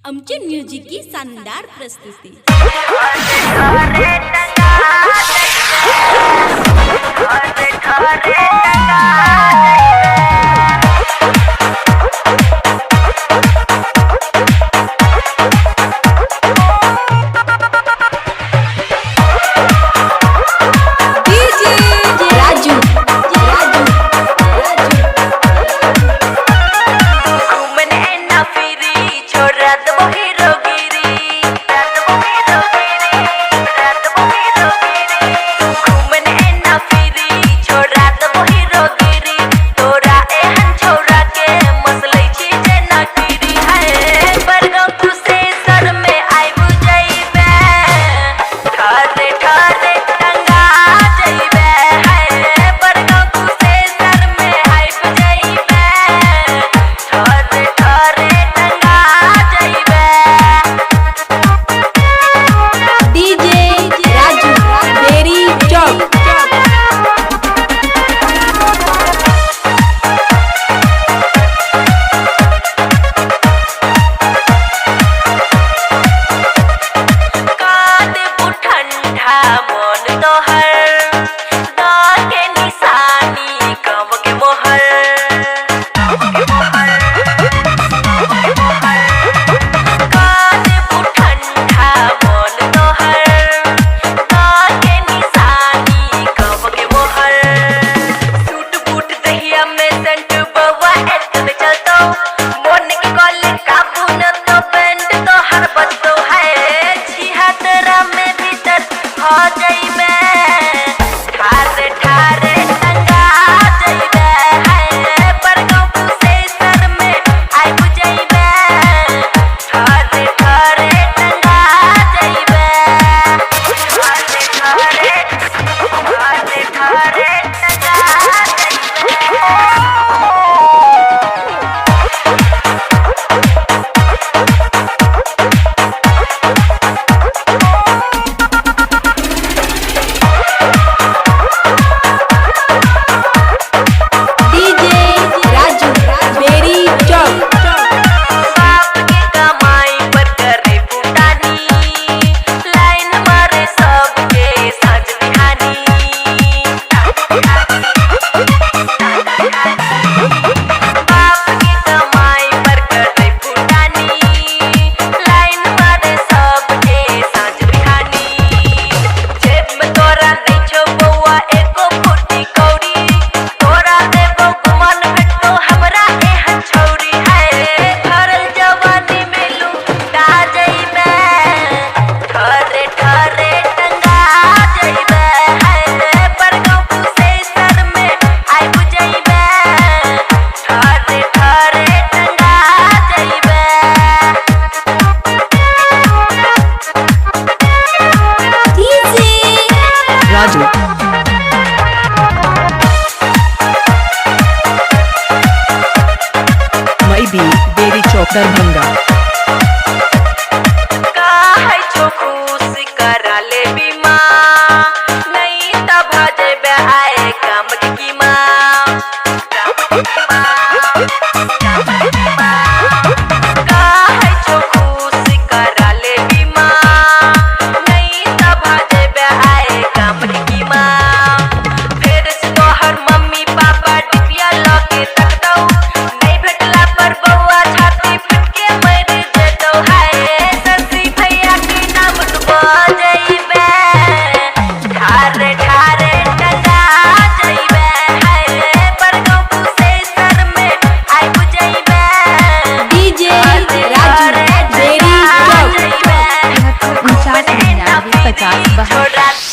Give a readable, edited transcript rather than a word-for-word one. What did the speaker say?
अमचन music की शानदार प्रस्तुति। Raju Raju DJ Raju बेरी चौक। ठंडा मन तोहर के निशानी कम के मोहर ठंडा मन तोहर के निशानी कम के मोहर सूट बूट दहिया में सेंट बवा एतने चलतो मन के कॉल काबू न तो बैंड तोहर बजतो है छिहत्तरा में भीतर हो जाइबे ठारे ठारे टंगा जाइबे है बड़गांव कुशेश्वर में आइब जाइबे ठारे ठारे टंगा जाइबे ठारे ठारे ठारे ठारे टंगा जाइबे। डीजे राजू बेरी चौक। बाप के कमाई पर करे फुटानी लाइन मारे सबके साझ बिहानी बाप के कमाई पर करे फुटानी लाइन मारे सबके साझ बिहानी जेब में तोरा नहीं छौ बौआ एको फूटी कौड़ी तोरा देबौ गुमान भेटतो हमरा एहन छौरी है भरल जवानी में लूटा जइबे ठरे ठरे टंगा जइबे है बड़गांव कुशेश्वर में आइब जइबे ठरे ठरे टंगा जइबे। राजू मई बी बेरी चौक दरभंगा। काहे छो खुश करा ले बीमा नहीं त भजेबे आए काम के कीमा काहे छो खुश करा ले बीमा नहीं त भजेबे आए काम के कीमा फेर से तोहर मम्मी पापा डिबिया लके तकतौ नहीं भेटला पर बौआ छाती फटके मर जेतौ हाय ससुरी भैया के नाम डुबा जइबे ठारे ठारे टंगा जइबे हाय बड़गांव कुशेश्वर में आइब जइबे डीजे राजू बेरी चौक। 49 99 50 72।